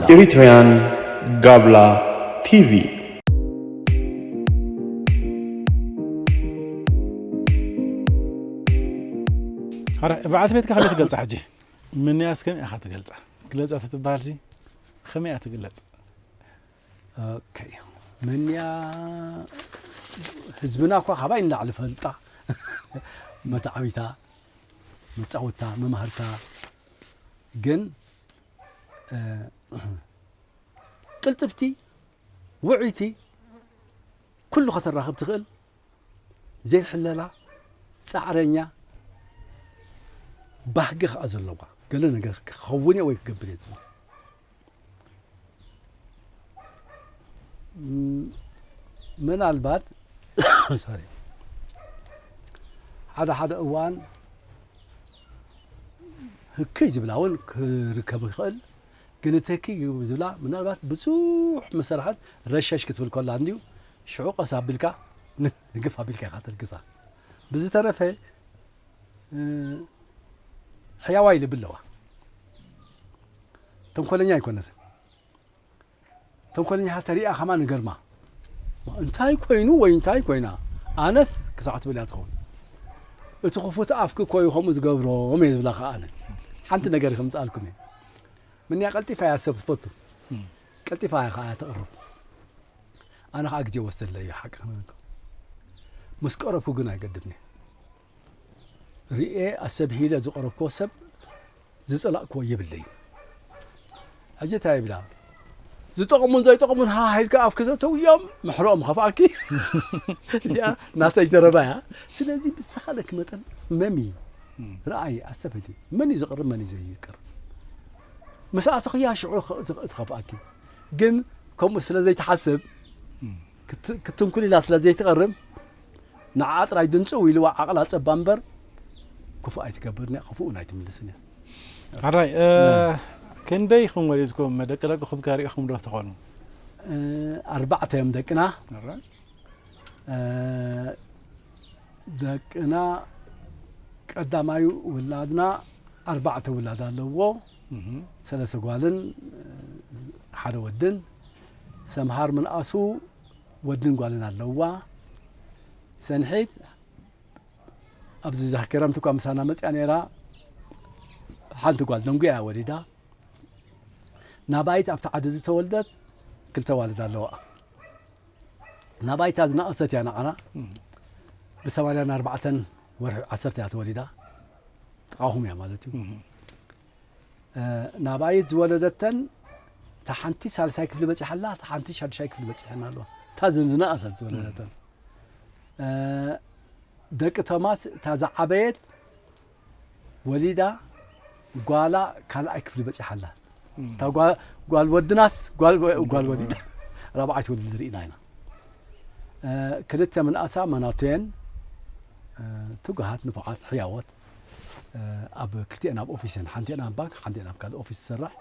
Eritrean Gabla T V. ሓራ በዓልቲ ቤትካ ከመይ ትገልጻ ሕጂ? ምንያስ ከመይ ኢኻ ትገልጻ? ግለጻ ተትበሃል ሲ ከመይ እያ ትግለጽ? ኦኬ። ምንያ ህዝብና እኳ ካባይ ንላዕሊ ፈልጣ። መታዕቢታ፣ መጻወታ፣ መማህርታ። ግን፣ እ፣ ቅልጥፍቲ፣ ውዕይቲ፣ ኩሉ ከተራኽብ ትኽእል፣ ዘይሕለላ፣ ጻዕረኛ፣ ባህጊ ከኣ ዘለዋ። ገለ ነገር ክኸውን እየ ወይ ክገብር እየ ትብል። ም-፣ ምናልባት፣ ሶሪ፣ ሓደ ሓደ እዋን ህክይ ዝብላ እውን ክርከብ ይኽእል። ግን እቲ ህክይ ዝብላ ምናልባት ብዙሕ መሰራሕት ረሸሽ ክትብል ከላ እንድዩ፣ ሽዑ ቀስ ኣቢልካ ን-፣ ንግፍ ኣቢልካ ኢኻ ተልግሳ። ብዝተረፈ፣ እ፣ ሕያዋይ ልቢ ኣለዋ። ተንኮለኛ ኣይኮነትን። ተንኮለኛ ተሪኣ ከማን ንገርማ። እንታይ ኮይኑ ወይ እንታይ ኮይና? ኣነስ ክሳዕ ትብል እያ ትኸውን። እቲ ክፉት ኣፍኪ እኮ እዩ ከምኡ ዝገብሮም እየ ዝብላ ከኣ ኣነ። ሓንቲ ነገር ከምጽኣልኩም እየ። ምንያ ቀልጢፋ እያ ሰብ ትፈቱ። ቀልጢፋ እያ ከኣ ተቕርብ። ኣነ ከኣ ግዜ ወስደለይ እየ ሓቂ ክነግረኩም። ምስ ቀረብኩ ግን ኣይገድፍን እየ። ርኤ ኣሰብሂለ ዝቐረብክዎ ሰብ ዝጸላእክዎ የብለይን። ሕጂ እንታይ ይብላ? ዝጠቕሙን ዘይጠቕሙን ሃሃ ኢልካ ኣፍኪ ዘተው እዮም፣ ምሕረኦም ኸፍኣኪ። እዚኣ ናተይ ዘረባ እያ። ስለዚ ብዝተኻለኪ መጠን መሚ፣ ርኣይ፣ ኣስተብህሊ። መን እዩ ዝቕርብ፣ መን እዩ ዘይቅርብ? ምስ ኣተኽያ ሽዑ ኸ-፣ ትኸፍኣኪ። ግን ከምኡ ስለ ዘይትሓስብ፣ ክት-፣ ክትንኩል ኢላ ስለ ዘይትቐርብ፣ ንዓ ጥራይ ድንጽው ኢልዋ ዓቕላ ጸባ እምበር፣ ክፉእ ኣይትገብርን እያ፣ ክፉእ እውን ኣይትምልስን እያ። ሓራይ፣ እ፣ ክንደይ ኢኹም ወሊድኩም? ደቂ ደቅኹም ከ ሪኢኹም ዶ ትኾኑ? እ፣ ኣርባዕተ እዮም ደቅና። ሓራይ። እ፣ ደቅና ቀዳማዩ ውላድና ኣርባዕተ ውላድ ኣለዎ። እህ። ሰለስተ ጓልን፣ እ፣ ሓደ ወድን። ሰምሃር ምንኣሱ ወድን ጓልን ኣለዋ። ሰንሒት ኣብዚ ዛኪረምቲ እኳ ምሳና መጽያ ነይራ። ሓንቲ ጓል ደንጉያ እያ ወሊዳ። ናባይት ኣብቲ ዓዲ ዝተወልደት ክልተ ዋልድ ኣለዋ። ናባይታ ዝነቐሰት እያ ንዓና። እም። ብሰማንያን ኣርባዕተን ወርሒ ዓሰርተ እያ ተወሊዳ። ጥቓኹም እያ ማለት እዩ። እም። እ፣ ናባይት ዝወለደተን እታ ሓንቲ ሳልሳይ ክፍሊ በጺሓ ኣላ፣ እታ ሓንቲ ሻዱሻይ ክፍሊ በጺሐን ኣለዋ። እታ ዘን ዝነቐሰት ዝወለደተን። እ፣ ደቂ ቶማስ እታ ዝዓበየት ወሊዳ ጓላ ካልኣይ ክፍሊ በጺሓ ኣላ። እም። እታ ጓ-፣ ጓል ወድናስ ጓል ወ-፣ ጓል ወሊዳ ራብዓይ ትወልድ ርኢና ኢና። እ፣ ክልተ ምንኣሳ መናቱ እየን፣ እ፣ ትጉሃት፣ ንፉዓት፣ ሕያዎት፣ እ፣ ኣብ ክልቲኤን ኣብ ኦፊስ እየን። ሓንቲኤን ኣብ ባንክ፣ ሓንቲኤን ኣብ ካልእ ኦፊስ ትሰርሕ።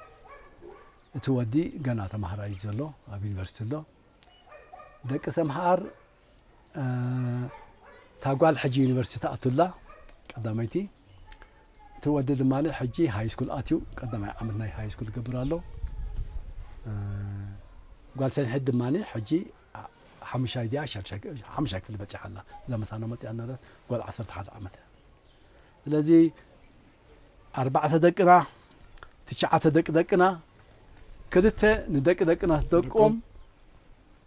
እቲ ወዲ ገና ተማሃራይ እዩ ዘሎ፣ ኣብ ዩኒቨርሲቲ ኣሎ። ደቂ ሰምሃር፣ እ፣ እታ ጓል ሕጂ ዩኒቨርሲቲ ትኣቱ ኣላ፣ ቀዳመይቲ። እቲ ወዲ ድማ ሕጂ ሃይ ስኩል ኣትዩ፣ ቀዳማይ ዓመት ናይ ሃይ ስኩል ይገብር ኣሎ። እ፣ ጓል ሰንሒት ድማ ሕጂ ሓሙሻይ ድያ፣ ሻድሻይ፣ ሓሙሻይ ክፍሊ በጺሓ ኣላ። እዛ ምሳና መጺኣ ነበረት፣ ጓል ዓሰርተ ሓደ ዓመት እያ። ስለዚ ኣርባዕተ ደቅና፣ ትሽዓተ ደቂ ደቅና፣ ክልተ ንደቂ ደቅና ደቆም፣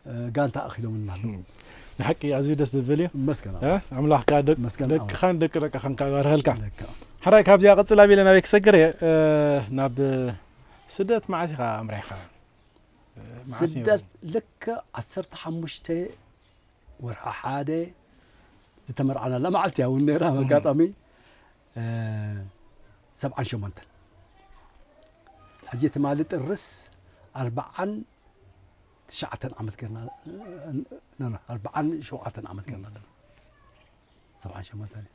እ፣ ጋንታ ኣኺሎምና ኣለዉ። ንሓቂ ኣዝዩ ደስ ዝብል እዩ። መስገን እ፣ ኣምላኽ። ኣምላኽ ከኣ ደቅ-፣ መስገን ኣምላኽ። ደቅኻን ደቂ ደቅኻን ከኣ ይባርኸልካ። ደቂ። ሓራይ ካብዚኣ ቅጽል ኣቢለ ናበይ ክሰግር እየ? እ፣ ናብ ስደት መዓስ ኢኻ ኣምሪሕኻ? እ፣ መዓስ እዩ? ስደት ልክዕ ዓሰርተ ሓሙሽተ ወርሒ ሓደ ዝተመርዓናላ መዓልቲ እያ እውን ነይራ። እም። ኣጋጣሚ፣ እ፣ ሰብዓን ሸሞንተን። ሕጂ ትማሊ ጥርስ ኣርብዓን ትሽዓተን ዓመት ገርና፣ ኖ፣ ኖ፣ ኣርብዓን ሸውዓተን ዓመት ገርና ኣለና። ሰብዓን ሸሞንተን።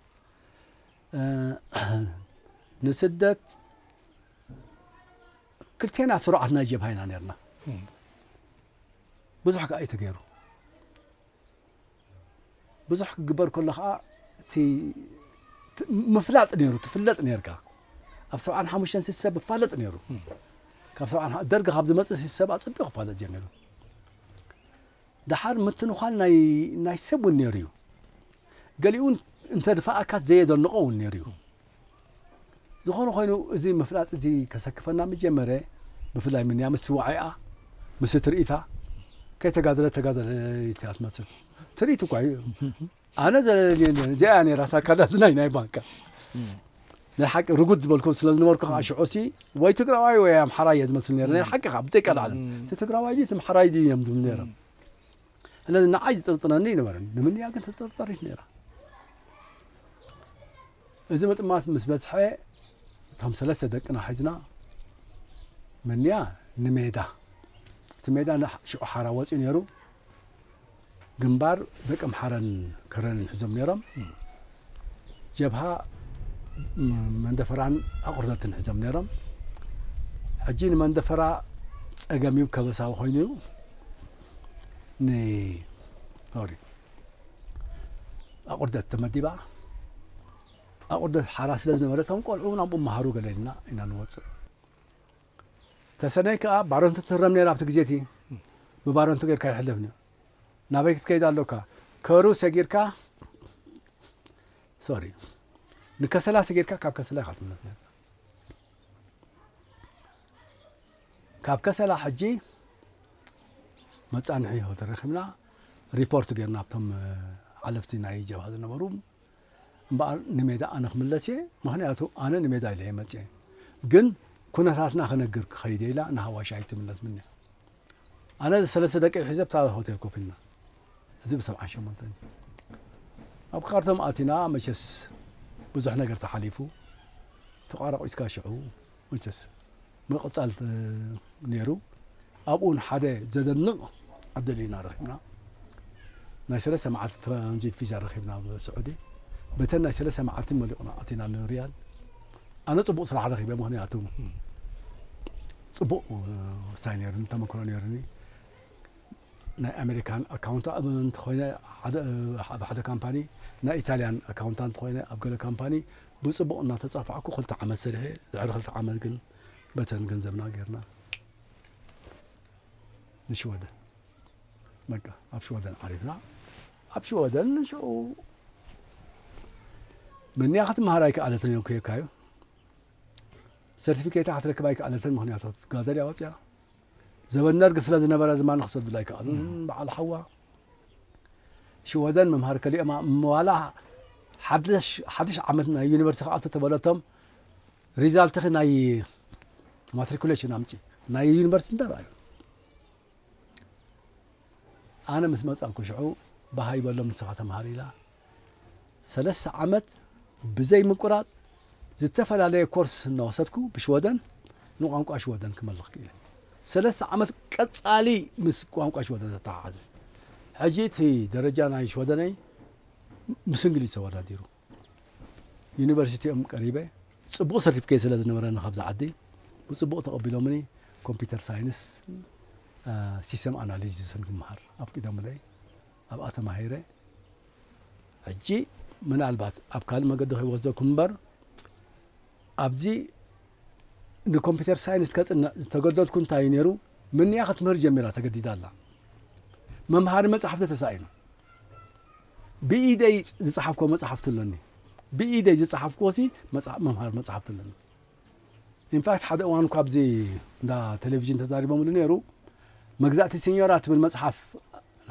እ፣ ንስደት ክልቴና ስሩዓት ናይ ጀብሃ ኢና ነርና። እም። ብዙሕ ከኣ እዩ ተገይሩ። ብዙሕ ክግበር ከሎ ከኣ እቲ ምፍላጥ ነይሩ፣ ትፍለጥ ነርካ። ኣብ ሰብዓን ሓሙሽተን ሰብ ይፋለጥ ነይሩ። ካብ ሰብዓን ደርጊ ካብ ዝመጽእ ሰብ ኣጸቢቑ ክፋለጥ ጀሚሩ። ደሓር ምትንዃል ናይ ሰብ እውን ነይሩ እዩ። ገሊኡ እውን እንተ ድፋኣካ ዘየደንቖ እውን ነይሩ እዩ። ዝኾነ ኮይኑ እዚ ምፍላጥ እዚ ከሰክፈና ምጀመረ። ብፍላይ ምንያ ምስ ትዋዓይኣ ምስ ትርኢታ ከይተጋደለ ተጋደለ እያ ትመስል። ትርኢት እኳ እዩ። ኣነ ዘለኒ እዚኣ እያ ነይራ ሳካዳት ናይ ናይ ባንካ ናይ ሓቂ ርጉድ ዝበልኩ ስለ ዝነበርኩ ከዓ ሽዑሲ ወይ ትግራዋይ ወይ ኣምሓራይ እየ ዝመስል ነይረ። ናይ ሓቂ ከዓ ብዘይ ቀልዓለም እቲ ትግራዋይ ድዩ እቲ ኣምሓራይ ድዩ እዮም ዝብሉ ነይሮም። ስለዚ ንዓይ ዝጥርጥረኒ ይነበረን ንምንያ ግን ተጠርጠሪት ነይራ። እዚ ምጥማት ምስ በዝሐ እቶም ሰለስተ ደቅና ሒዝና ምንያ ንሜዳ እቲ ሜዳ ሽዑ ሓራ ወፂኡ ነይሩ። ግንባር ደቂ ኣምሓራን ከረንን ሒዞም ነይሮም። ጀብሃ መንደፈራን ኣቑርደትን ሒዞም ነይሮም። ሕጂ ንመንደፈራ ፀገም እዩ ከበሳዊ ኮይኑ ን ሶሪ ኣቑርደት ተመዲባ። ኣቑርደት ሓራ ስለ ዝነበረ እቶም ቆልዑ ናብኡ መሃሩ ገለ ኢልና ኢና ንወፅእ። ተሰነይ ከዓ ባረንቱ ትህረም ነይራ ኣብቲ ግዜ እቲ ብባረንቱ ጌርካ ይሕለፍ ነይሩ። ናበይ ክትከይድ ኣለካ? ከሩ ሰጊርካ ሶሪ ንከሰላ ሰጊርካ ካብ ከሰላ ኢኻ ትምለስ ነርካ። ካብ ከሰላ ሕጂ መጻንሒ ሆተል ረኺብና ሪፖርት ጌርና ኣብቶም ሓለፍቲ ናይ ጀብሃ ዝነበሩ እምበኣር ንሜዳ ኣነ ክምለስ እየ። ምኽንያቱ ኣነ ንሜዳ ኢለ እየ መፅየ። ግን ኩነታትና ክነግር ክኸይድ እየ ኢላ ንሃዋሻይ ትምለስ ምንያ። ኣነ ሰለስተ ደቂ ሒዘ ኣብታ ሆቴል ኮፍ ኢልና እዚ ብሰብዓን ሸሞንተን ኣብ ካርቶም ኣቲና መቸስ ብዙሕ ነገር ተሓሊፉ ተቋራቂስካ ሽዑ መቸስ ምቕፃል ነይሩ። ኣብኡ ሓደ ዘደንቕ ዕድል ኢና ረኺብና። ናይ ሰለስተ መዓልቲ ትራንዚት ቪዛ ረኺብና ኣብ ስዑዲ። በተን ናይ ሰለስተ መዓልቲ መሊቑና ኣቲና ንሪያድ። ኣነ ፅቡቕ ስራሕ ረኺበ፣ ምኽንያቱ ፅቡቕ ስታይ ነይሩኒ፣ ተመክሮ ነይሩኒ። ናይ ኣሜሪካን ኣካውንታንት ኮይነ ኣብ ሓደ ካምፓኒ፣ ናይ ኢታልያን ኣካውንታንት ኮይነ ኣብ ገለ ካምፓኒ ብፅቡቕ እናተፃፋዕኩ ክልተ ዓመት ሰሪሐ። ድሕሪ ክልተ ዓመት ግን በተን ገንዘብና ጌርና ንሽወደን በቃ ኣብ ሽወደን ዓሪፍና። ኣብ ሽወደን ሽዑ ምንያ ክትመሃር ኣይከኣለትን እዮም ክየካዩ ሰርቲፊኬታ ክትረክብ ኣይከኣለትን፣ ምኽንያቱ ጋዘር ያወፅያ ዘበን ደርግ ስለ ዝነበረ ድማ ንክሰዱላ ኣይከኣሉን። በዓል ሓዋ ሽወደን መምሃር ከሊኦማ ዋላ ሓድሽ ሓድሽ ዓመት ናይ ዩኒቨርሲቲ ክኣቱ ተበለቶም ሪዛልትኺ ናይ ማትሪኩሌሽን ኣምፂ ናይ ዩኒቨርሲቲ እንዳ ረኣዩ ኣነ ምስ መጻእኩ ሽዑ ብሃይ በሎም ንስኻ ተምሃር ኢላ ሰለስተ ዓመት ብዘይ ምቁራጽ ዝተፈላለየ ኮርስ እናወሰድኩ ብሽወደን ንቋንቋ ሽወደን ክመልኽ ክኢለ። ሰለስተ ዓመት ቀጻሊ ምስ ቋንቋ ሽወደን ዘተሓሓዘ። ሕጂ እቲ ደረጃ ናይ ሽወደነይ ምስ እንግሊዝ ተወዳዲሩ። ዩኒቨርሲቲኦም ቀሪበ ጽቡቕ ሰርቲፊኬት ስለ ዝነበረኒ ካብዚ ዓዲ ብጽቡቕ ተቐቢሎምኒ ኮምፒውተር ሳይንስ ሲስተም ኣናሊሲስን ክመሃር ኣፍቂዶምለይ ኣብኣ ተማሂረ ሕጂ ምናልባት ኣብ ካልእ መገዲ ከይወስደኩም እምበር ኣብዚ ንኮምፒውተር ሳይንስ ከጽንዕ ዝተገደድኩ እንታይ እዩ ነይሩ ምንያ ክትምህር ጀሚራ ተገዲዳ ኣላ መምሃሪ መጽሓፍቲ ተሳኢኑ ብኢደይ ዝጸሓፍኮ መጽሓፍቲ ኣለኒ ብኢደይ ዝጸሓፍኮ ሲ መምሃር መጽሓፍቲ ኣለኒ ኢንፋክት ሓደ እዋን እኳ ኣብዚ እንዳ ቴሌቪዥን ተዛሪቦምሉ ነይሩ መግዛእቲ ሲኞራ ትብል መጽሓፍ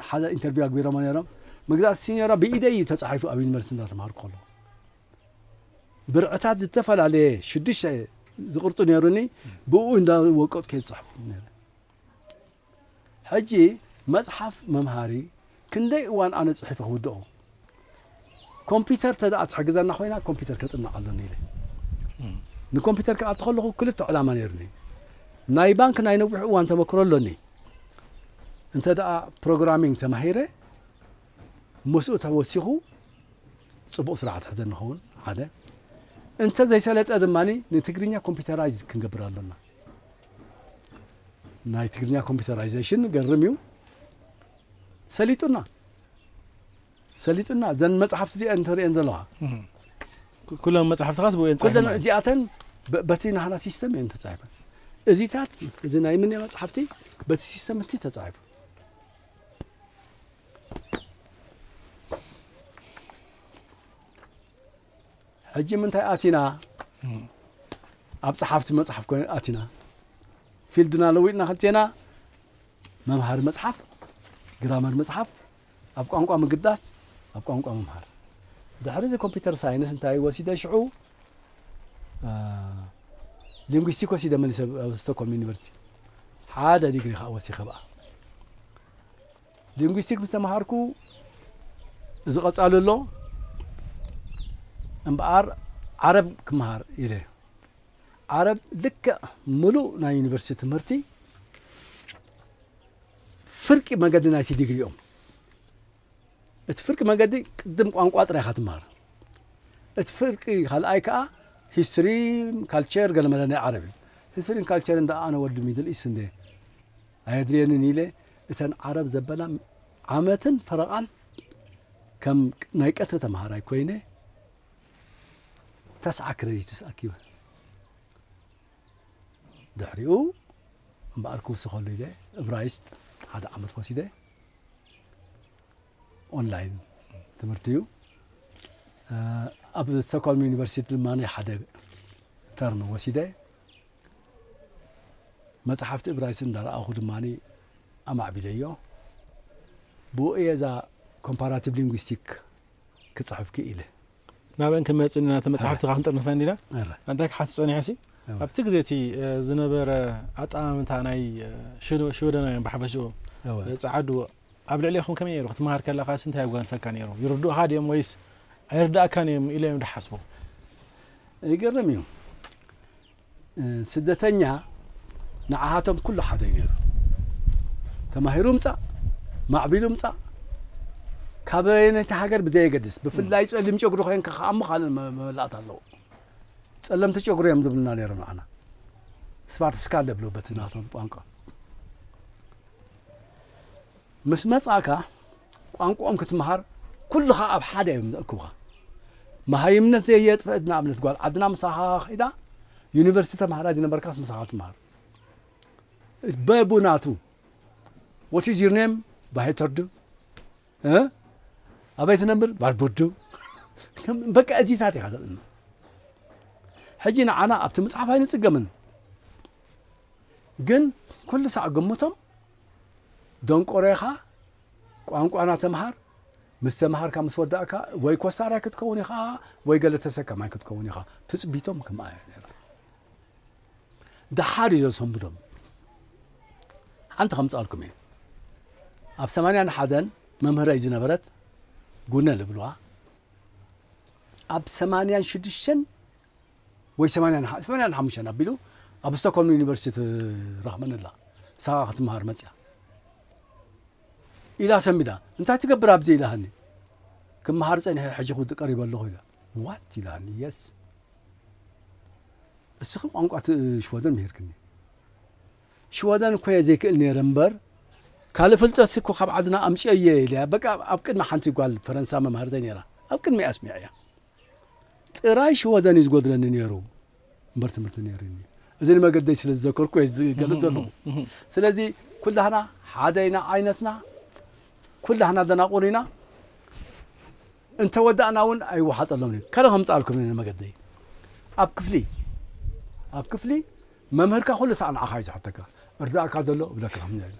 ሓደ ኢንተርቪው ኣግቢሮሞ ነይሮም መግዛእቲ ሲኞራ ብኢደይ እዩ ተጻሒፉ ኣብ ዩኒቨርሲቲ እንዳተማሃርኩ ከለኹ ብርዕታት ዝተፈላለየ ሽዱሽተ ዝቕርጹ ነይሩኒ ብኡ እንዳወቀጥኩ እየ ዝጽሕፉ ነይረ ሕጂ መጽሓፍ መምሃሪ ክንደይ እዋን ኣነ ጽሒፈ ክውድኦ ኮምፒውተር ተደኣ ትሕግዘና ኮይና ኮምፒውተር ከጽንዕ ኣለኒ ኢለ ንኮምፒውተር ክኣቱ ከለኹ ክልተ ዕላማ ነይሩኒ ናይ ባንክ ናይ ነዊሕ እዋን ተመክሮ ኣሎኒ እንተ ደኣ ፕሮግራሚንግ ተማሂረ ምስኡ ተወሲኹ ጽቡቕ ስራሕ ትሕዘ ንኸውን ሓደ እንተ ዘይሰለጠ ድማ ንትግርኛ ኮምፒውተራይዝ ክንገብር ኣሎና ናይ ትግርኛ ኮምፒውተራይዜሽን ገርም እዩ ሰሊጡና ሰሊጥና ዘን መጽሓፍቲ እዚአን እንተርእየን ዘለዋ ኩለን መጽሓፍትኻስ ብኡ እየን ኩለን ተጻሒፈን ማለት? እዚኣተን በ- በቲ ናህና ሲስተም እየን ተጻሒፈን። እዚታት እዚ ናይ ምንየ መጽሓፍቲ በቲ ሲስተም እቲ ተጻሒፉ። ሕጂ ምንታይ ኣቲና? ኣብ ጸሓፍቲ መጽሓፍ ኮይነ ኣቲና፣ ፊልድና ለዊጥና ክልቴና፣ መምሃሪ መጽሓፍ፣ ግራመር መጽሓፍ፣ ኣብ ቋንቋ ምግዳስ፣ ኣብ ቋንቋ ምምሃር። ድሕሪ እዚ ኮምፒውተር ሳይንስ እንታይ ወሲደ ሽዑ? ሊንጉስቲክ ወሲደ መሊሰ ኣብ ስቶኮልም ዩኒቨርሲቲ ሓደ ዲግሪ ከዓ ወሲኸ ብኣ። ሊንጉስቲክ ምስ ተምሃርኩ፣ እዚ ቀጻሉ ኣሎ እምበኣር ዓረብ ክምሃር ኢለ። ዓረብ ልክዕ ምሉእ ናይ ዩኒቨርሲቲ ትምህርቲ ፍርቂ መገዲ ናይቲ ዲግሪ እዮም። እቲ ፍርቂ መገዲ ቅድም ቋንቋ ጥራይ ኢኻ ትምሃር። እቲ ፍርቂ ካልኣይ ከዓ ሂስትሪ፣ ካልቸር፣ ገለመለ ናይ ዓረብ እዩ። ሂስትሪን ካልቸርን ደኣ ኣነ ወዲ ሚድል ኢስት እንደ ኣየድልየንን ኢለ እተን ዓረብ ዘበላ ዓመትን ፈረቓን ከም ናይ ቀትሪ ተምሃራይ ኮይነ ተስዓ ክረዲትስ ኣኪበ። ድሕሪኡ እምበኣር ክውስኸሉ ኢለ እብራይስጥ ሓደ ዓመት ወሲደ። ኦንላይን ትምህርቲ እዩ። ኣብ ስቶኮልም ዩኒቨርሲቲ ድማ ሓደ ተርም ወሲደ። መጽሓፍቲ እብራይስጥ እንዳረኣኹ ድማ ኣማዕቢለዮ። ብኡ እየ እዛ ኮምፓራቲቭ ሊንጉስቲክ ክጽሕፍ ክኢለ። ናብአን ክመጽእ ናተ መጽሓፍትኻ ክንጥርንፈን ዲና? ኣረ። ኣንታይ ክሓስብ ጸኒሐ ሲ? እወ። ኣብቲ ግዜ እቲ እ፣ ዝነበረ ኣጠማምታ ናይ እ፣ ሽዶ- ሽወደናውያን ብሓፈሽኡ እወ። እ፣ ጸዓዱ ኣብ ልዕሌኹም ከመይ ነይሩ? ክትመሃር ከለኻስ እንታይ ኣጓንፈካ ነይሩ? ይርድኡኻ ድዮም ወይስ ኣይርድኣካን እዮም ኢሎም እዮም ድሓስቡ? ይገርም እዩ። እ፣ ስደተኛ ንዓሃቶም ኩሉ ሓደ እዩ ነይሩ። ተማሂሩ ምጻእ፣ ማዕቢሉ ምጻእ፣ ካበየነይቲ ሃገር ብዘየገድስ፣ ብፍላይ ጸሊም ጨጉሪ ኮይንካ ከኣ እሞ ካልእ መ- መመላእታ ኣለዎ። ጸለምቲ ጨጉሪ እዮም ዝብሉና ነይሮም ንዓና። ስቫርትስካለ ብሎ በቲ ናቶም ቋንቋ። ምስ መጻእካ ቋንቋኦም ክትምሃር ኩልኻ ኣብ ሓደ እዮም ዘእክቡኻ። መሃይምነት ዘየጥፍእት ንኣብነት ጓል ዓድና ምሳኻ ኸይዳ ዩኒቨርሲቲ ተምሃራ ዝነበርካስ ምሳኻ ትምሃር። በቡ ናቱ። What is your name? ባሄተርዱ። እ? ኣበይ ትነብር? ቫርቡርዱ። በቃ እዚታት ኢኻ ተጥምር። ሕጂ ንዓና ኣብቲ ምጽሓፍ ኣይንጽገምን። ግን ኩሉ ሳዕ ግምቶም ደንቆሮ ኢኻ፣ ቋንቋና ተምሃር፣ ምስ ተምሃርካ ምስ ወዳእካ ወይ ኮስታራይ ክትከውን ኢኻ ወይ ገለ ተሰከማይ ክትከውን ኢኻ። ትጽቢቶም ከምኣ እያ ነይራ። ደሓር እዩ ዘሰንብዶም። ሓንቲ ከምጻልኩም እየ። ኣብ ሰማንያን ሓደን መምህረይ ዝነበረት ጉነ ልብልዋ ኣብ ሰማንያን ሽዱሽተን ወይ ሰማንያን ሓ- ሰማንያን ሓሙሽተን ኣቢሉ ኣብ ስቶክሆልም ዩኒቨርሲቲ ትረኽበኒ ኣላ። ንሳ ክትምሃር መጽያ ኢላ ሰሚዳ እንታይ ትገብር ኣብዚ ኢላሃኒ። ክምሃር ጸኒሐ ሕጂ ክውድ ቀሪበ ኣለኹ ኢላ። ዋት ኢላሃኒ። የስ እስኺ ቋንቋ ት- ሽወደን ምሂርክኒ። ሽወደን እኮ እየ ዘይክእል ነይረ እምበር ካልእ ፍልጠት እኮ ካብ ዓድና ኣምፅኦ እየ ኢለ በቃ ኣብ ቅድሚ ሓንቲ ጓል ፈረንሳ መምሃርተይ ነይራ ኣብ ቅድሚ ኣስሚዐያ ጥራይ ሽወደን እዩ ዝጎድለኒ ነይሩ እምበር ትምህርቲ ነይሩኒ እዚ ንመገደይ ስለ ዝዘከርኩ እየ ዝገልፅ ዘለኹ ስለዚ ኩላህና ሓደ ኢና ዓይነትና ኩላህና ደናቁር ኢና እንተወዳእና እውን ኣይወሓጠሎም እዩ ከለ ከምፃልኩም እዩ ንመገደይ ኣብ ክፍሊ ኣብ ክፍሊ መምህርካ ኩሉ ሳዕ ንዓኻ እዩ ዝሓተካ እርዳእካ ዘሎ እብለካ ከም እል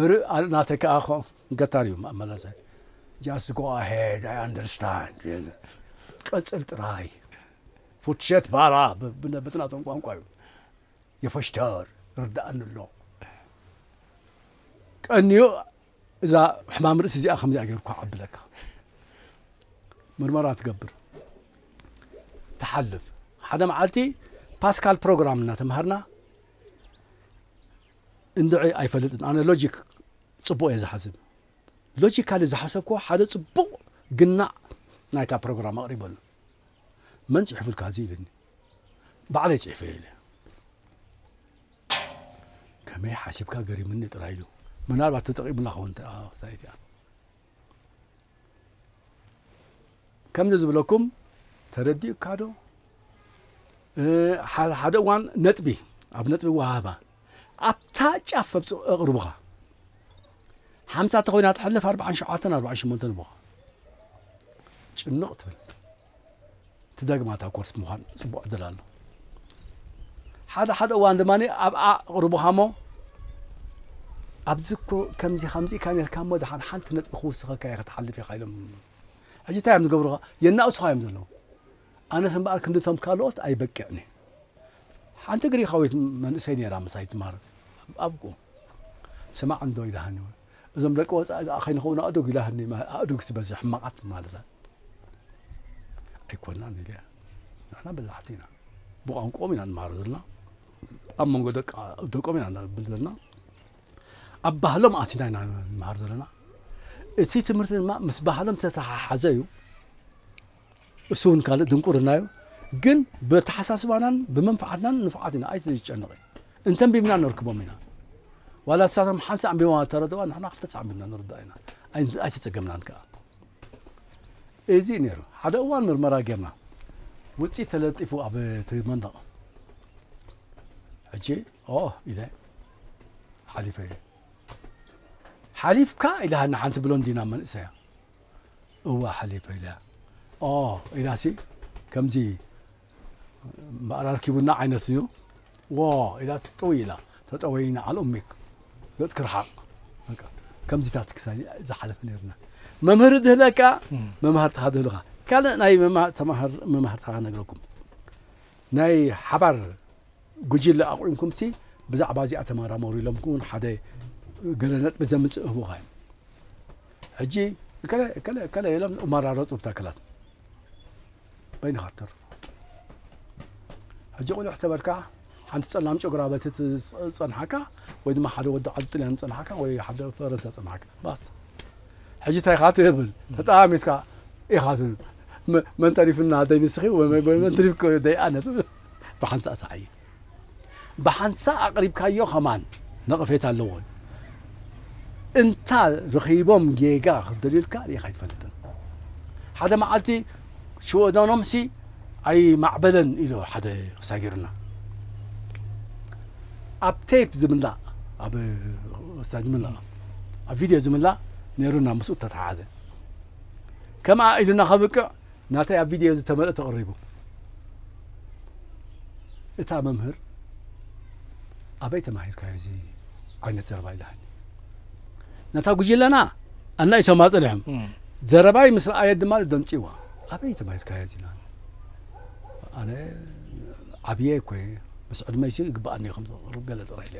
እር ናተይ ከዓ ገታር እዩ ኣመላልሳ just go ahead I understand ቀፅል ጥራይ ፉትሸት ባራ ብናቶም ቋንቋ እዩ የፈሽተር ርዳእኒ ኣሎ ቀንዮ እዛ ሕማም ርእሲ እዚኣ ከምዚኣ ገይሩ ኳዕ ኣብለካ ምርመራ ትገብር ትሓልፍ ሓደ መዓልቲ ፓስካል ፕሮግራም እናተምሃርና እንድዒ ኣይፈልጥን ኣነ ሎጂክ ፅቡቅ እየ ዝሓስብ ሎጂካሊ ዝሓሰብክዎ ሓደ ፅቡቅ ግናዕ ናይታ ፕሮግራም ኣቅሪበሉ መን ፅሒፉልካ እዚ ኢልኒ ባዕለይ ፅሒፈ ኢለ ከመይ ሓሲብካ ገሪምኒ ጥራይ ኢሉ ምናልባት ተጠቂሙላ ኸውን ሳይት እያ ከምዚ ዝብለኩም ተረዲኡካ ዶ? እ፣ ሓደ ሓደ እዋን ነጥቢ፣ ኣብ ነጥቢ ወሃባ ኣብታ ጫፍ ኣብፅ-፣ ኣቕርቡኻ። ሓምሳ ተኾይና ትሕልፍ ኣርባዓን ሸውዓተን ኣርባዓን ሸሞንተን ይህቡኻ። ጭንቕ ትብል። ትደግማ እታ ኮርስ ምዃን ጽቡቕ ዕድል ኣሎ። ሓደ ሓደ እዋን ድማ ኣብኣ ኣቕርቡኻ እሞ፣ ኣብዚ እኮ ከምዚ ከምዚ ኢኻ ነርካ እሞ፣ ደሓን ሓንቲ ነጥቢ ክውስኸካ እየ ክትሓልፍ ኢኻ ኢሎም። ሕጂ እንታይ እዮም ዝገብሩኻ? የናእሱኻ እዮም ዘለዉ። ኣነስ እምበኣር ክንድቶም ካልኦት ኣይበቅዕን እየ። ሓንቲ ግሪኻዊት መንእሰይ ነይራ ምሳይ ትማር ኣብቁ። ስማዕ እንዶ ኢላሃኒ። እዞም ደቂ ወጻኢ ደኣ ከይንኸውን ኣእዱግ ኢላሃኒ። ማ-፣ ኣእዱግ ዝበዝሕ ሕማቓት ማለት እያ። ኣይኮናን ኢለ። ንሕና በላሕቲ ኢና። ብቋንቋኦም ኢና ንመሃር ዘለና። ኣብ መንጎ ደቃ-፣ ደቆም ኢና ነብል ዘለና። ኣብ ባህሎም ኣቲና ኢና ንመሃር ዘለና። እቲ ትምህርቲ ድማ ምስ ባህሎም ዝተተሓሓዘ እዩ። እሱ እውን ካልእ ድንቁርና እዩ። ግን ብኣተሓሳስባናን ብመንፍዓትናን ንፉዓት ኢና። ኣይትጨነቒ። እንተንቢብና ነርክቦም ኢና። ዋላ ንሳቶም ሓንሳእ ኣንቢቦም ተረድእዋ፣ ንሕና ክልተ ሳዕ ኣንቢብና ንርድኣ ኢና። ኣይ-፣ ኣይተጸገምናን ከኣ። እዚ ነይሩ። ሓደ እዋን ምርመራ ጌርና። ውጽኢት ተለጢፉ ኣብ እቲ መንደቕ። ሕጂ፣ ኦ፣ ኢለ ሓሊፈ እየ። ሓሊፍካ? ኢላሃኒ ሓንቲ ብሎንዲና መንእሰያ። እዋ ሓሊፈ ኢላ። ኦ፣ ኢላሲ ከምዚ እምበኣር ኣርኪቡና ዓይነት እዩ። ዎ፣ ኢላ ጥውይ ኢላ። ተጠወይና ዓል ኡሚክ። ገጽ ክርሓቕ። በቃ፣ ከምዚታት ክሳይ ዝሓለፈ ነይርና። መምህር ድህለካ፣ እም። መማህርትኻ ድህልኻ። ካልእ ናይ መማ-፣ ተማሃር-፣ መማህርትኻ ነግረኩም። ናይ ሓባር ጉጅለ ኣቑምኩምሲ ብዛዕባ እዚኣ ተመራመሩ ኢሎም እውን ሓደ ገለ ነጥቢ ዘምጽእ ህቡኻ እዮም። ሕጂ እከለ፣ እከለ፣ እከለ ኢሎም እመራረጹ ብታ ክላስ። በይንኻ ትተርፍ። ሕጂ ቁልሕ ተበልካ፣ ሓንቲ ጸላም ጨጉራ በቲ ትጸ-፣ ጸንሓካ፣ ወይ ድማ ሓደ ወዲ ዓዲ ጥልያን ጸንሓካ፣ ወይ ሓደ ፈረንሳ ጸንሓካ። ባስ። ሕጂ እንታይ ኢኻ ትብል? ተጠማሚትካ ኢኻ ትብል። መ-፣ መን ተሪፉና ደይ ንስኺ፣ ወይ መ-፣ መ-፣ መን ተሪፍኩ ደይ ኣነ ትብል። ብሓንሳእ ተዓይን። ብሓንሳእ ኣቕሪብካዮ ከማን ነቐፌታ ኣለዎ። እንታ ረኺቦም ጌጋ ክደልዩልካ ርኢኻ ኣይትፈልጥን። ሓደ መዓልቲ ሽወደኖምሲ ኣይማዕበለን ኢሉ ሓደ ክሳጊርና። ኣብ ቴፕ ዝምላእ፣ ኣብ፣ ዝምላእ፣ ኣብ ቪድዮ ዝምላእ ነይሩና፣ ምስኡ ተተሓሓዘ። ከምኣ ኢሉና ከብቅዕ ናተይ ኣብ ቪድዮ ዝተመልአ ተቕሪቡ። እታ መምህር፣ "ኣበይ ተማሂርካዮ እዚ ዓይነት ዘረባ?" ኢላኒ። ነታ ጉጅለና ኣናኢሶማ ጸኒሖም። እም። ዘረባይ ምስ ረኣየት ድማ ደንጽዋ። "ኣበይ ተማሂርካዮ እዚ?" ኢላኒ። ኣነ ዓብየ እኮ እየ፣ ምስ ዕድመይሲ ይግብኣኒ እዩ ከም ዘቕርብ ገለ ጥራይ ኢለ።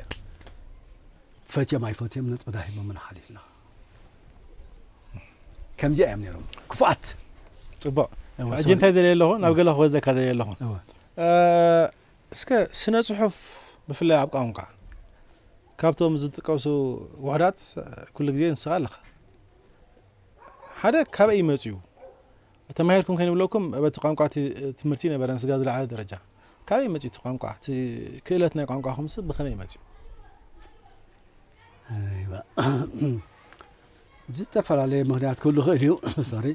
ፈትዮም ኣይፈትዮም ነጥብና ሂቦምና ሓሊፍና። ከምዚኣ እዮም ነይሮም። ክፉኣት። ጽቡቕ። እወ፣ ሕጂ ሶሪ። እንታይ ደልየ ኣለኹ? ናብ ገለ ክወዘካ ደልየ ኣለኹ። እወ። እ፣ እስከ ስነ ጽሑፍ ብፍላይ ኣብ ቋንቋ ካብቶም ዝጥቀሱ ውሑዳት፣ እ፣ ኩሉ ግዜ ንስኻ ኣለኻ። ሓደ ካበይ መጽዩ? ተማሂርኩም ከይንብለኩም፣ በቲ ቋንቋ እቲ ትምህርቲ ነበረን ስጋብ ዝለዓለ ደረጃ። ካበይ መጽዩ እቲ ቋንቋ? እቲ ክእለት ናይ ቋንቋኹምስ ብኸመይ መጽዩ? ኣይዋ። ዝተፈላለየ ምኽንያት ክህሉ ይኽእል እዩ። ሶሪ።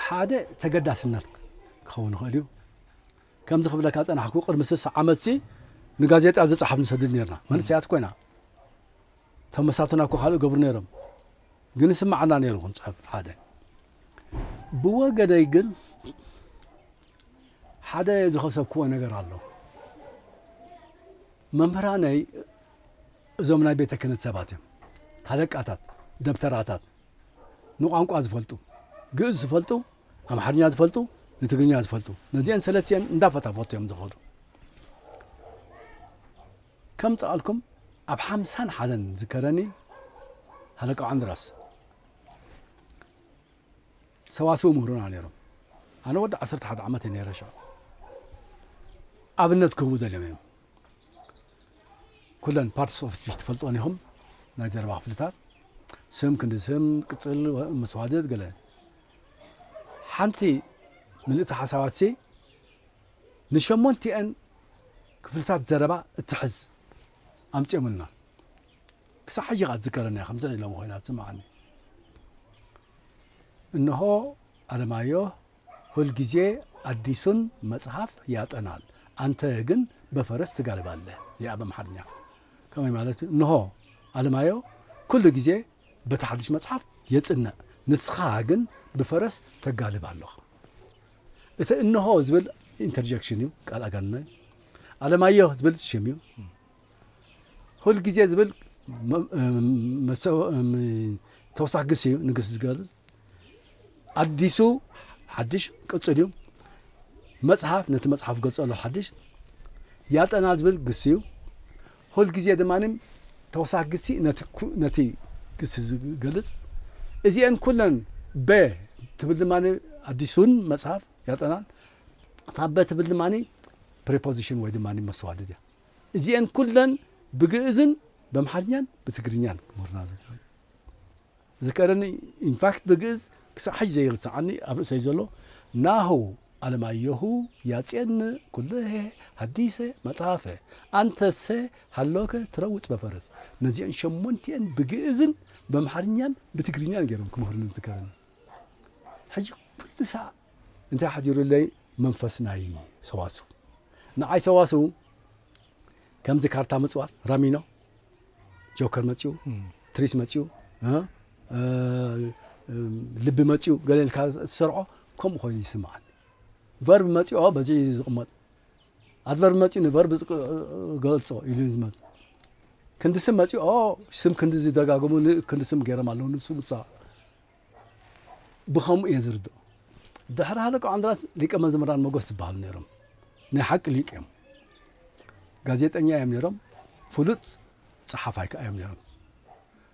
ሓደ ተገዳስነት ክኸውን ይኽእል እዩ። ከምዚ ክብለካ ጸናሕኩ፣ ቅድሚ ስሳ ዓመትሲ ንጋዜጣ ዝጸሓፍ ንሰድድ ነርና። መንእሰያት ኮይና። ተመሳቱና እኮ ካልእ ገብሩ ነይሮም። ግን ይስማዓና ነይሩ ክንጽሕፍ ሓደ። ብወገነይ ግን ሓደ ዝኸሰብክዎ ነገር ኣሎ። መምህራነይ እዞም ናይ ቤተ ክህነት ሰባት እዮም። ሃለቃታት፣ ደብተራታት፣ ንቋንቋ ዝፈልጡ፣ ግእዝ ዝፈልጡ፣ ኣምሓርኛ ዝፈልጡ፣ ንትግርኛ ዝፈልጡ። ነዚአን ሰለስቲአን እንዳፈታፈቱ እዮም ዝኸዱ። ከም ጸኣልኩም ኣብ ሓምሳን ሓደን ዝከረኒ ሃለቃ ዓንድራስ ሰዋስው ምህሩና ነይሮም። ኣነ ወዲ ዓሰርተ ሓደ ዓመት እየ ነይረ ሽዑ። ኣብነት ክህቡ ደልዮም እዮም። ኩለን ፓርትስ ኦፍ ስፒች ትፈልጥወን ኢኹም፣ ናይ ዘረባ ክፍልታት። ስም፣ ክንዲ ስም፣ ቅጽል፣ ወ-፣ መስዋድድ፣ ገለ። ሓንቲ ምልእቲ ሓሳባትሲ ንሸሞንቲአን ክፍልታት ዘረባ እትሕዝ ኣምጺኦምልና። ክሳዕ ሕጂ ኸኣ ትዝከረኒ እያ፣ ከምዚ ኢሎም ኮይና ትስምዓኒ። እንሆ ኣለማየሁ ሁልጊዜ ኣዲሱን መጽሐፍ ያጠናል፣ አንተ ግን በፈረስ ትጋልባለህ። ያ በአማርኛ ከመይ ማለት እዩ? እንሆ ኣለማየሁ ኩሉ ግዜ በቲ ሓድሽ መጽሓፍ የጽንዕ፣ ንስኻ ግን ብፈረስ ተጋልብ ኣለኻ። እቲ እንሆ ዝብል ኢንተርጀክሽን እዩ፣ ቃል ኣጋንና እዩ። ኣለማየሁ ዝብል ሽም እዩ። ሁልጊዜ ዝብል መ- መሰ- ተወሳኺ ግስ እዩ፣ ንግስ ዝገልጽ። ኣዲሱ ሓድሽ ቅጽል እዩ። መጽሓፍ ነቲ መጽሓፍ ገልጸሉ ሓድሽ። ያጠናል ዝብል ግስ እዩ። ሁልጊዜ ድማ ተወሳኺ ግሲ ነቲ ኩ- ነቲ ግሲ ዝገልጽ። እዚአን ኩለን በ ትብል ድማ ኣዲሱን መጽሓፍ ያጠናል። እታ በ ትብል ድማ ፕሪፖዚሽን ወይ ድማ መስተዋድድ እያ። እዚአን ኩለን ብግእዝን በምሓርኛን ብትግርኛን ክምህርና ዝኽእል። ዝከረኒ ኢንፋክት ብግእዝ ክሳብ ሕጂ ዘይርስዓኒ ኣብ ርእሰይ ዘሎ ናሁ ኣለማየሁ ያጼን ኩለሄ ሀዲሰ መጽሐፈ አንተሰ ሀሎከ ትረውጽ በፈረስ። ነዚአን ሸሞንቲአን ብግእዝን በምሓርኛን ብትግርኛን ገይሮም ክምህሩኒ ዝከረኒ። ሕጂ ኩሉ ሳዕ እንታይ ሓዲሩለይ? መንፈስ ናይ ሰዋስው። ንዓይ ሰዋስው ከምዚ ካርታ ምጽዋት፣ ራሚኖ፣ ጆከር መጺኡ፣ ትሪስ መጺኡ፣ እ፣ እ፣ ልቢ መጺኡ፣ ገለ ኢልካ ትሰርዖ፣ ከምኡ ኮይኑ ይስምዓኒ። ቨርብ መጺኡ በዚ እዩ ዝቕመጥ። ኣድቨርብ መጺኡ ንቨርብ ዝቅ- ገልጾ ኢሉ እዩ ዝመጽእ። ክንዲ ስም መጺኡ ስም ክንዲ ዝደጋግሙ ን- ክንዲ ስም ገይሮም ኣለዉ ንሱ ንሳ። ብኸምኡ እየ ዝርድኦ። ድሕሪ ሃለቃ ዓንድራስ ሊቀ መዘምራን መጎስ ዝበሃሉ ነይሮም። ናይ ሓቂ ሊቅ እዮም። ጋዜጠኛ እዮም ነይሮም። ፍሉጥ ጸሓፋይ ከኣ እዮም ነይሮም።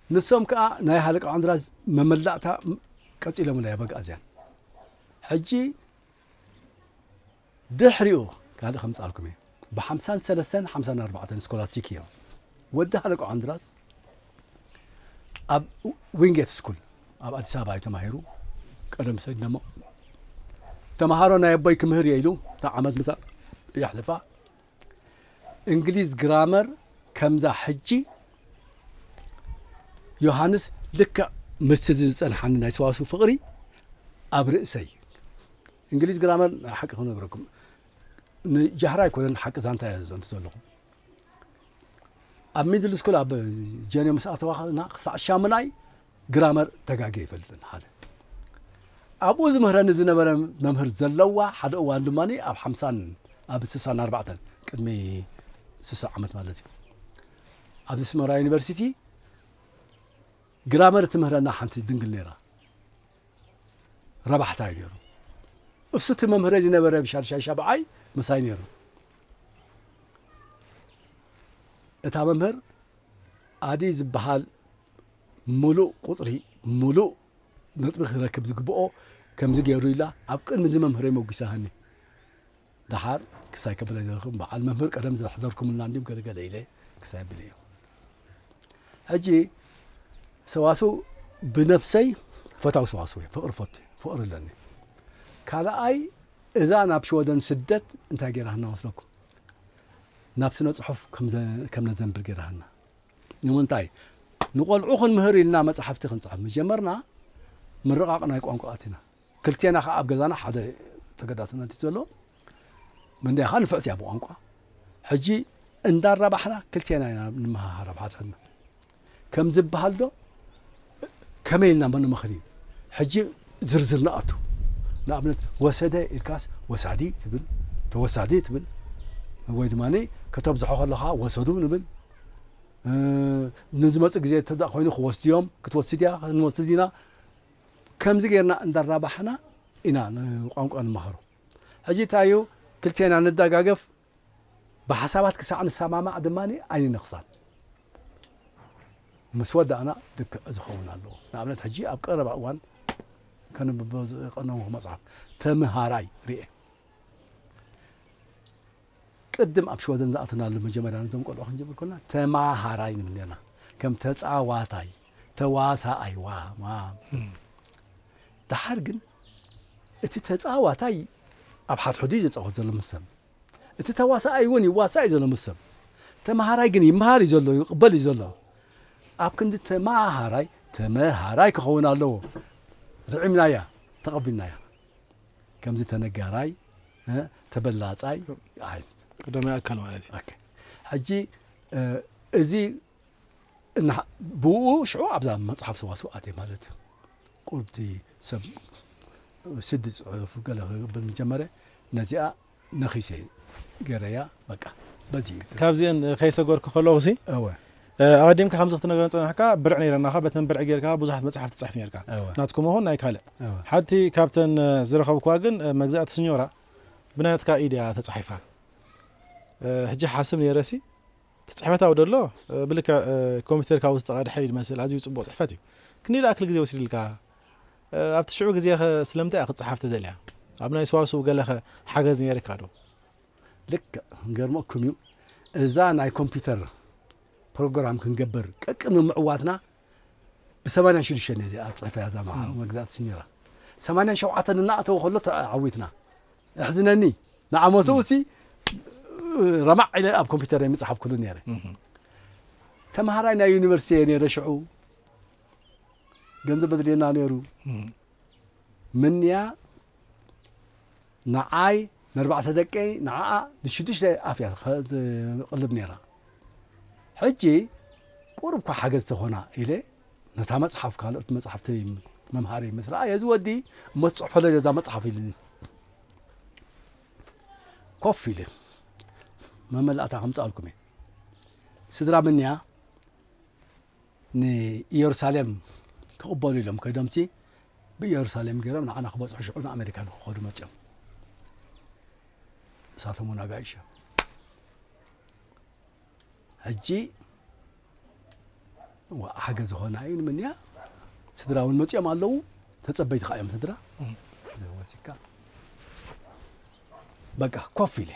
ንሶም ከኣ ናይ ሃለቃ ዓንድራስ መመላእታ ቀጺሎምላ የበግኣዝያን። ሕጂ ድሕሪኡ ካልእ ከምጻልኩም እየ። ብሓምሳን ሰለስተን ሓምሳን ኣርባዕተን ስኮላስቲክ እዮም። ወዲ ሃለቃ ዓንድራስ ኣብ ዊንጌት ስኩል ኣብ ኣዲስ ኣበባ እዩ ተማሂሩ። ቀደም ሰይድ ደሞ ተምሃሮ ናይ ኣቦይ ክምህር እየ ኢሉ እታ ዓመት ምሳ የሕልፋ። እንግሊዝ ግራመር ከምዛ ሕጂ ዮሃንስ ልክዕ ምስቲ ዝጸንሓኒ ናይ ሰዋስው ፍቕሪ ኣብ ርእሰይ። እንግሊዝ ግራመር ሓቂ ክነግረኩም ንጃህራ ኣይኮነን፣ ሓቂ ዛንታ እየ ዘንቱ ዘለኹ። ኣብ ሚድል ስኩል ኣብ ጀንዮ ምስ ኣተዋና ክሳዕ ሻሙናይ ግራመር ተጋግየ ይፈልጥን ሓደ ኣብኡ ዝምህረኒ ዝነበረ መምህር ዘለዋ ሓደ እዋን ድማ ኣብ ሓምሳን ኣብ ስሳን ኣርባዕተን ቅድሚ ስሳ ዓመት ማለት እዩ ኣብዚ ስመራ ዩኒቨርሲቲ ግራመር ትምህረና ሓንቲ ድንግል ነይራ ረባሕታ እዩ ነይሩ እሱ እቲ መምህረ ዝነበረ ብሻድሻይ ሻብዓይ ምሳይ ነይሩ እታ መምህር ኣዲ ዝበሃል ሙሉእ ቁፅሪ ሙሉእ ነጥቢ ክረክብ ዝግብኦ ከምዚ ገይሩ ኢላ ኣብ ቅድሚ እዚ መምህረይ መጒሳሃኒ። ደሓር ክሳይ ከብለ ዘለኹም በዓል መምህር ቀደም ዘሕደርኩምልና እንዲም ገለገለ ኢለ ክሳይ ብል እየ። ሕጂ ሰዋስው ብነፍሰይ ፈታው ሰዋስው እየ፣ ፍቕሪ ፈቱ እየ፣ ፍቕሪ ኣለኒ። ካልኣይ እዛ ናብ ሽወደን ስደት እንታይ ገይራህና መስለኩም? ናብ ስነ ፅሑፍ ከም ነዘንብል ገይራህና። ንምንታይ ንቆልዑ ክንምህር ኢልና መፅሓፍቲ ክንፅሕፍ ምጀመርና ምርቓቕ ናይ ቋንቋ ኣቲና ክልቴና ከዓ ኣብ ገዛና ሓደ ተገዳስነት እዩ ዘሎ መንደያ ከዓ ንፍዕቲ እያ ብቋንቋ ሕጂ እንዳራባሕና ክልቴና ኢና ንመሃሃር ኣብ ሓድሕድና ከም ዝበሃል ዶ ከመይ ኢልና ንመኽሪ ሕጂ ዝርዝር ንኣቱ ንኣብነት ወሰደ ኢልካስ ወሳዲ ትብል ተወሳዲ ትብል ወይ ድማ ከተብዝሖ ከለኻ ወሰዱ ንብል ንዝመፅ ግዜ እተ ኮይኑ ክወስድዮም ክትወስድ እያ ክንወስድ ኢና ከምዚ ጌርና እንዳራባሕና ኢና ንቋንቋ ንመሃሮ ሕጂ እንታይ እዩ ክልቴና ንደጋገፍ ብሓሳባት ክሳዕ ንሰማማዕ ድማ ኣይንነኽሳን ምስ ወዳእና ድክዕ ዝኸውን ኣለዎ ንኣብነት ሕጂ ኣብ ቀረባ እዋን ከንብቦ ዝቀነውኩ መፅሓፍ ተምሃራይ ርኤ ቅድም ኣብ ሽወደን ዝኣተናሉ መጀመርያ ነዞም ቆልዑ ክንጅምር ኮና ተማሃራይ ንብል ነርና ከም ተፃዋታይ ተዋሳኣይ ዋ ማ ድሓር ግን እቲ ተፃዋታይ ኣብ ሓድሕዱ እዩ ዝፃወት ዘሎ ምስ ሰብ እቲ ተዋሳኣይ እውን ይዋሳእ እዩ ዘሎ ምስ ሰብ ተማሃራይ ግን ይመሃር እዩ ዘሎ ይቕበል እዩ ዘሎ ኣብ ክንዲ ተማሃራይ ተመሃራይ ክኸውን ኣለዎ ርዒምናያ ተቐቢልናዮ። ከምዚ ተነጋራይ፣ እ፣ ተበላጻይ ዓይነት። ቀዳማይ ኣካል ማለት እዩ። ኦኬ። ሕጂ፣ እ፣ እዚ እና-፣ ብኡ ሽዑ ኣብዛ መጽሓፍ ሰዋስው ኣትየ ማለት እዩ። ቁርብቲ ሰብ ስዲ ጽሑፍ ገለ ክብል ምጀመረ፣ ነዚኣ ነኺሰ ገረያ፣ በቃ፣ በዚ እዩ። ካብዚአን ከይሰገርኩ ከለኹ ሲ እወ፣ ኣቐዲምካ ከምዚ ክትነግረን ጸናሕካ፣ ብርዕ ነይረናኻ፣ በተን ብርዕ ጌርካ ብዙሓት መጽሓፍ ትጽሕፍ ነርካ። እወ፣ ናትኩም ኹን ናይ ካልእ። እወ። ሓንቲ ካብተን ዝረኸብኩዋ ግን መግዛእቲ ስኞራ ብናትካ ኢድ እያ ተጻሒፋ። ሕጂ ሓስብ ነይረሲ ትጽሕፈታ ደሎ ብልካ ኮምፒተርካ ውስጥ ቀድሐ ይመስል ኣዝዩ ጽቡቕ ጽሕፈት እዩ። ክንደይ ዝኣክል ግዜ ወሲድልካ? ኣብቲ ሽዑ ግዜ ኸ ስለምንታይ እያ ክትጽሓፍ ተደልያ? ኣብ ናይ ሰዋስው ገለ ኸ ሓገዝ ነይርካ ዶ? ልክዕ፣ ገርመኩም እዩ። እዛ ናይ ኮምፒተር ፕሮግራም ክንገብር ቀቅሚ ምዕዋትና ብሰማንያን ሽዱሽተን እያ እዚኣ ጽሕፈያ እዛ መዓ-፣ መግዛእቲ ስሚራ። ሰማንያን ሸውዓተን እናእተወ ከሎ ተዓዊትና። እሕዝነኒ፣ ንዓመቱ እሲ ረማዕ ኢለ ኣብ ኮምፒተር ምጽሓፍ ኩሉ ነይረ። ተምሃራይ ናይ ዩኒቨርሲቲ እየ ነይረ ሽዑ። ገንዘብ በድልየና ነይሩ። ምንያ ንዓይ ንኣርባዕተ ደቀይ ንዓኣ ንሽዱሽተ ኣፍ እያ ትኸ-፣ ትቕልብ ነይራ። ሕጂ ቁሩብ እኳ ሓገዝ ተኾና ኢለ ነታ መጽሓፍ ካልኦት መጽሓፍቲ መምሃሪ ምስ ረኣየ እዚ ወዲ እሞ ትጽሕፈለይ እዛ መጽሓፍ ኢሉኒ። ኮፍ ኢለ መመላእታ ከምጽኣልኩም እየ። ስድራ ምንያ ንኢየሩሳሌም ክቕበሉ ኢሎም ከይዶምሲ ብኢየሩሳሌም ገይሮም ንዓና ክበጽሑ ሽዑ ንኣሜሪካ ንክኸዱ መጽኦም። እሳቶም እውን ኣጋይሽ እዮም። ሕጂ ዋ፣ ሓገዝ ዝኾና እዩ ንምንያ ስድራ እውን መጽኦም ኣለዉ። ተጸበይቲ ኸዓ እዮም ስድራ። እዚ ወሲካ በቃ ኮፍ ኢለ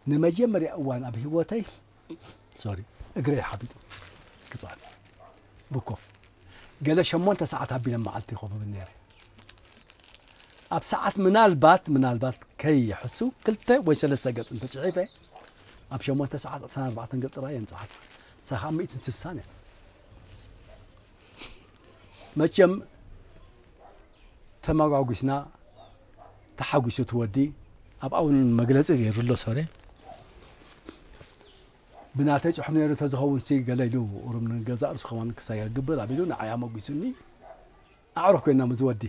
ንመጀመርያ እዋን ኣብ ህይወተይ ሶሪ እግረይ ሓቢጡ ክጻል ብኮፍ ገለ ሸሞንተ ሰዓት ኣቢለ መዓልቲ ይኸፍብል ነይረ። ኣብ ሰዓት ምናልባት ምናልባት ከይሕሱ ክልተ ወይ ሰለስተ ገጽ እንተጽሒፈ ኣብ ሸሞንተ ሰዓት ዕስራን ኣርባዕተን ገጽ ጥራይ እየ ንጽሓፍ። ንሳ ኸዓ ሚእትን ስሳን እያ። መቸም ተመጓጒስና ተሓጒሱ እቲ ወዲ ኣብ ኣውን መግለጺ ገይሩ ኣሎ። ሶሪ ብናተይ ጽሑፍ ነይሩ ተዝኸውን ሲ ገለ ኢሉ ኡሩም ንገዛእ ርእሱ ከማን ክሳይ ግብር ኣቢሉ ንዓይ ኣመጒሱኒ። ኣዕሩኽ ኮይና ምስ ወዲ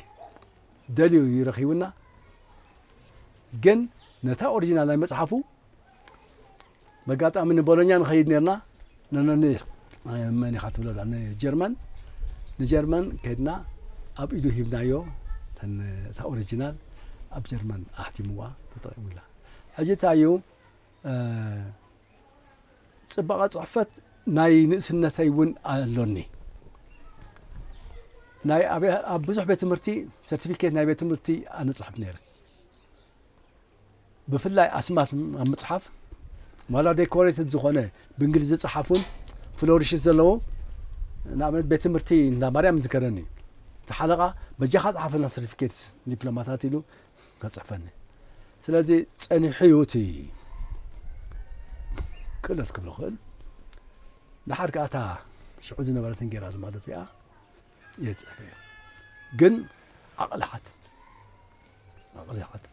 ደልዩ እዩ ረኺቡና። ግን ነታ ኦሪጂናል ናይ መጽሓፉ በጋጣሚ ንቦሎኛ ንኸይድ ነርና። ነነኒ መን ኢኻ ትብሎ እዛ ንጀርመን ንጀርመን ከድና ኣብ ኢዱ ሂብናዮ። እተን እታ ኦሪጂናል ኣብ ጀርመን ኣሕቲምዋ ተጠቒሙላ። ሕጂ እንታይ እዩ ጽባቐ ጽሕፈት ናይ ንእስነተይ እውን ኣሎኒ። ናይ ኣብ ኣብ ብዙሕ ቤት ትምህርቲ ሰርቲፊኬት ናይ ቤት ትምህርቲ ኣነ ጽሕፍ ነይረ። ብፍላይ ኣስማት ኣብ ምጽሓፍ ዋላ ዴኮሬትድ ዝኾነ ብእንግሊዝ ዝጸሓፉን ፍሎሪሽስ ዘለዎ ንኣብነት ቤት ትምህርቲ እንዳ ማርያም ዝከረኒ እቲ ሓለቓ በጃኻ ጸሓፈልና ሰርቲፊኬት ዲፕሎማታት ኢሉ ከጽሕፈኒ። ስለዚ ጸኒሑ እዩ እቲ ክእለት ክብሎ ክእል። ድሓር ከኣ እታ ሽዑ ዝነበረትን ጌራ ድማ ደፊኣ እየ ዝጽሕፈ እየ። ግን ዓቕሊ ሓትት ዓቕሊ ሓትት